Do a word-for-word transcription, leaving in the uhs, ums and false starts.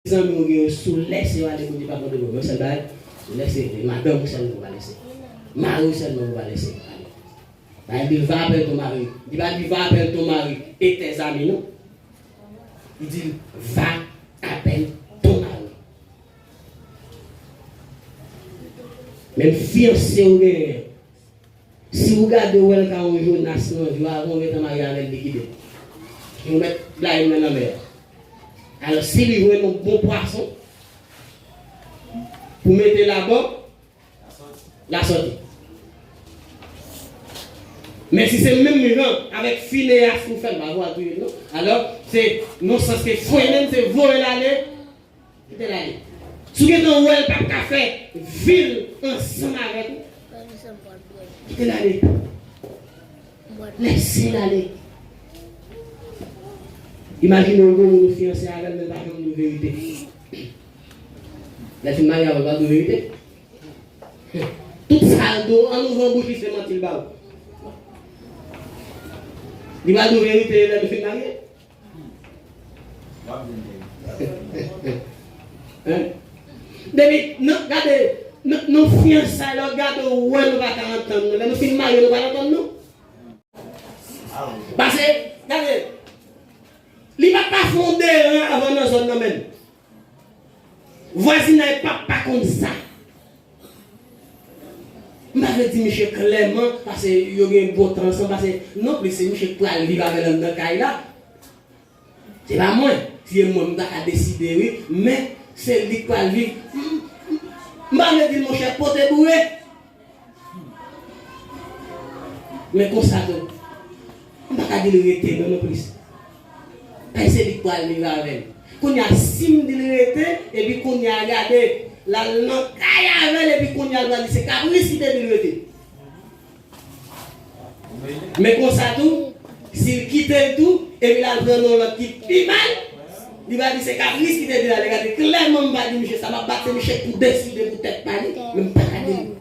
zanmi w gen yo, si w lèse yo ale, Bondye p ap mande w yon sèl bagay. Si w lèse, se madanm ou sèlman ou va lèse. Mari w sèlman ou va lèse ale. Bagay li va apèl ton mari. Li pa di va apèl ton mari et tes amis non. Li di va apèl ton mari. Menm fiyanse ou genyen, si ou gade ou wè l ka yon Jonas nan vi w, avan ou gentan marye avè l, li kite l. Ou mèt blayi l nan lanmè a. Alò, si li jwenn yon bon pwason pou mete labò, l a sòti. Men si se menm jan avèk Fineyas ou fè l, pa vwa touye l non. Alò, se nan sans ke frennen l, se voye l ale. Kite l ale. Si w gentan wè l p ap ka fè vi l ansanm avèk ou, kite l ale. Lèse l ale. Imajine w gen yon moun ou fiyanse avè l, men l pa janm di w verite. Lè l fin marye avè w, l pa di w verite. Tout sa l di w, an ouvran bouch li, se manti l ba w. Li pa di w verite lè nou fin marye. Hein? Depi, nan, gade, nan, nan fiyansay la, w gade, w wè nou pa ka antann nou. Lè nou fin marye, nou pa antann nou. Paske, gade, li pa t ka fè yon deran avan nan zòn nan menm. Vwazinay p ap pa konn sa. M pa vle di misye klèman, paske yo gen bon tan ansanm, paske non plis, se misye k pral viv avè l anndan kay la. Se pa mwen. Si se mwen, m ta ka deside, wi. Men, se li k pral viv. M, m, m pa vle di l, monchè, pote boure. Men konsa tou, m pa ka di l rete non, non plis. Paske se li k pral viv avè l. Kounye a, si m di l rete, epi kounye a, gade, l al nan kay avè l, epi kounye a, l pral di se kapris ki te di l rete. Men konsa tou, si l kite l tou, epi l al pran yon lòt ki pi mal, li va di se kapris ki te di l ale. Gade, klèman m pa di misye sa, m ap bat se misye k pou deside pou tèt pa li, men m pa ka di l.